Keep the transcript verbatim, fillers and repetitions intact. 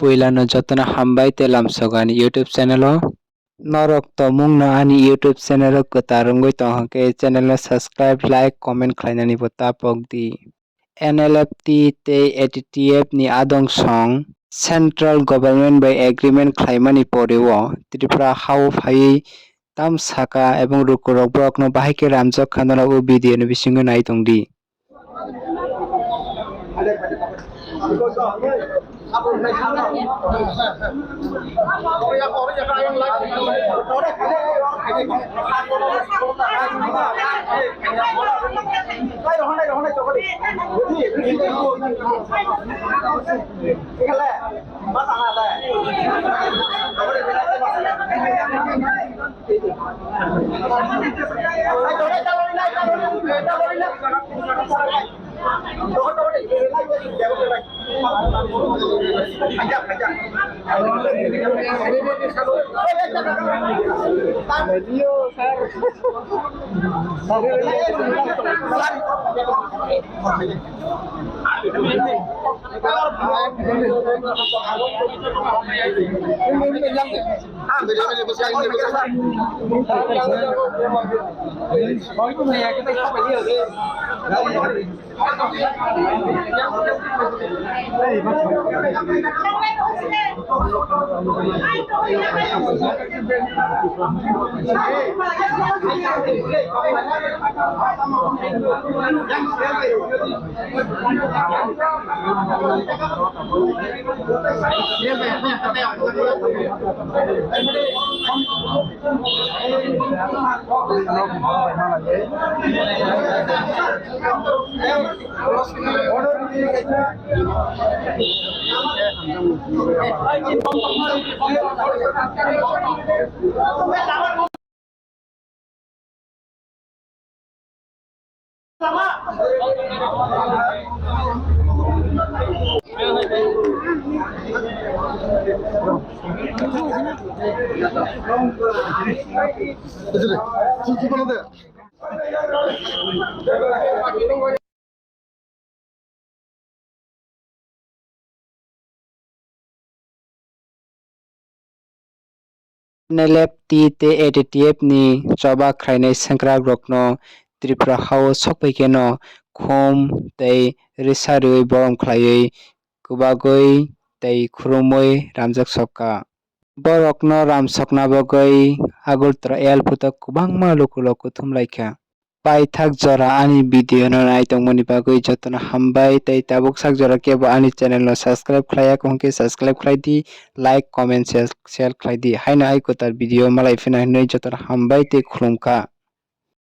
Puilano jotono hambai tei lamsok ani YouTube channel o. Norok tongmungno ani YouTube channel o kwtal wngwi tong hwnkhe channel no subscribe, like, comment khlainani bo ta pok di. N L F T tei A T T F ni adong song central government bai agreement khlaimani poreo Tripura hao phaiwi tam saka ebong rukurok borokno bahai khe ramjak kha norok o video ni bisingo nai tong di. N L F T tei A T T F ni choba khwlainai sengkrakrokno Tripura hao sokphai kheno khum tei risa rwui borom khlaiwi kwbagwi tei khurumwi ramjak sokha. Borokno ramsokna bagwi Agartala Airport o kwbangma lukurok kuthum laikha. Paithak jora ani video no nai tongmani bagwi jotono hambai tei tabuk sak jora kebo ani channel no subscribe khlaiya hwnkhe subscribe khlai di, like, comment, share, share khlai di. Haino ai kwtal video malai phina hinwi jotono hambai tei khulumkha.